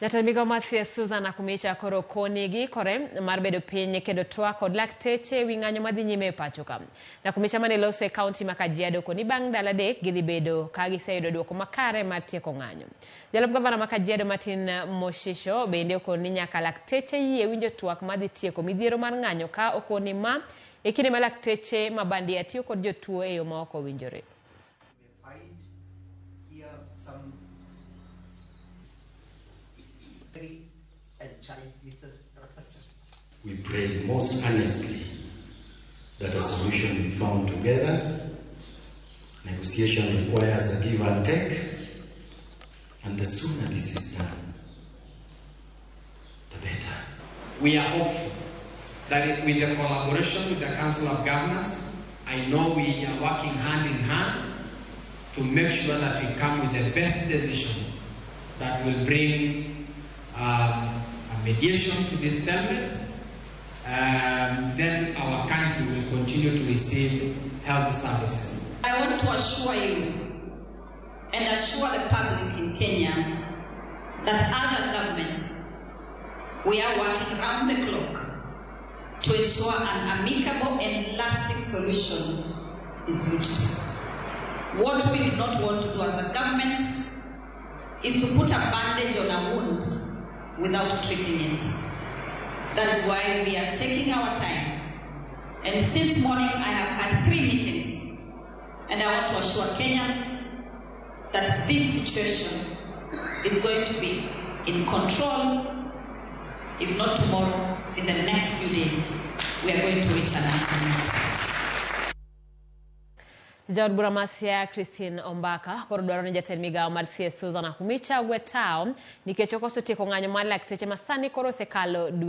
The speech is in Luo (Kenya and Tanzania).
Jatend migao mar thieth Susan Nakhumicha koro koni giikore mar bedo piny kendo twak kod lakteche ewi ng'anyo madhi nyime e pacho ka. Nakhumicha mane loso e kaunti ma Kajiado koni bang' ndalo adek gidhi bedo ka giseyudo duoko makare mar tieko ng'anyo. Jalup gavana ma Kajiado Martin Moshisho bende okoni ni nyaka lakteche yie winjo twak madhi tieko midhiero mar ng'anyo ka okoni ma e kinde ma lakteche ma bandia tiyo kod jotuo e yo ma ok owinjore. Find here some three and challenges. We pray most earnestly that a solution be found together. Negotiation requires a give and take, and the sooner this is done, the better. We are hopeful that with the collaboration with the Council of Governors, I know we are working hand in hand to make sure that we come with the best decision that will bring a mediation to this stalemate. Then our country will continue to receive health services. I want to assure you and assure the public in Kenya that as a government, we are working round the clock to ensure an amicable and lasting solution is reached. What we do not want to do as a government is to put a bandage on a wound without treating it. That is why we are taking our time. And since morning, I have had 3 meetings. And I want to assure Kenyans that this situation is going to be in control. If not tomorrow, in the next few days, we are going to reach an agreement. Jaod bura ma Siaya Christine Ombaka koro dwaro ni jatend migao mar thieth Susan Nakhumicha ogwe tao nikech okoso tieko ng'anyo mar lakteche ma sani koro osekalo dwe.